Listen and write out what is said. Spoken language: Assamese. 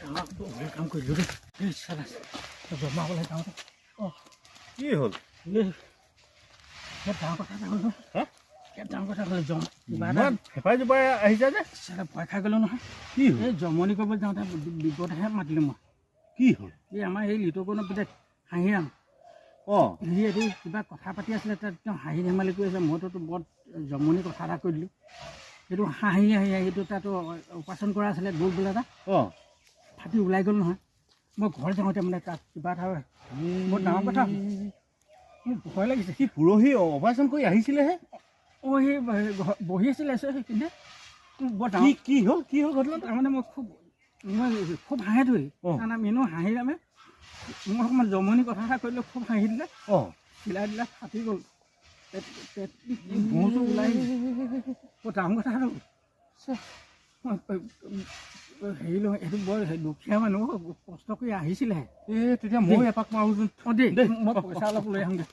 ডাঙৰ ভুল কাম কৰিলোঁ দেই। এই চালা জমাবলৈ যাওঁতে অঁ। কি হ'ল? এই ইয়াত ডাঙৰ কথা এটা হ'ল নহয়। হা? ইয়াত ডাঙৰ কথা হ'ল, জম কিবা এটা ইমান ফেপাই জোপাই আহিছা যে? চালা ভয় খাই গ'লোঁ নহয়। কি হ'ল? এই জমনি কৰিবলৈ যাওঁতে বিপদহে মাতিলোঁ মই। কি হ'ল? এই আমাৰ এই লিটকনৰ পুতেক হাঁহিৰাম। সি এইটো কিবা কথা পাতি আছিলে তাত, তেওঁ হাঁহি ধেমালি কৰি আছিলে। মইতো বৰ জমনি কথা এটা কৈ দিলোঁ। সেইটো হাঁহি হাঁহি সেইটো তাতো অপাৰেশ্যন কৰা আছিলে গ'ল বোলে এটা ফাটি ওলাই গ'ল নহয়। মই ঘৰ যাওঁতে মানে তাত কিবা এটা বৰ ডাঙৰ কথা হ'ল। মোৰ ভয় লাগিছে। সি পৰহি অপাৰেশ্যন কৰি আহিছিলেহে। অঁ, সি বহি আছিলে সেইখিনিতে। মোৰ বৰ কি ডাঙৰ কি হ'ল, কি হ'ল ঘটনাটো? তাৰমানে মই খুব হাঁহে ধৰি তাৰমানে এনেও হাঁহিৰামে মই অকণমান জমনি কথা এটা কৰিলোঁ, খুব হাঁহি দিলে। চিলাই দিলে, ফাটি গ'ল। পেট পেট গু ওলাই আহিল। বৰ ডাঙৰ কথা এটা হ'ল। মই হেৰি লওঁ, এইটো বৰ দুখীয়া মানুহ, কষ্ট কৰি আহিছিলেহে। এই তেতিয়া ময়ো এপাক মাৰোঁচোন। অঁ, দেই। দেই। মই পইচা অলপ লৈ আহোঁগৈ।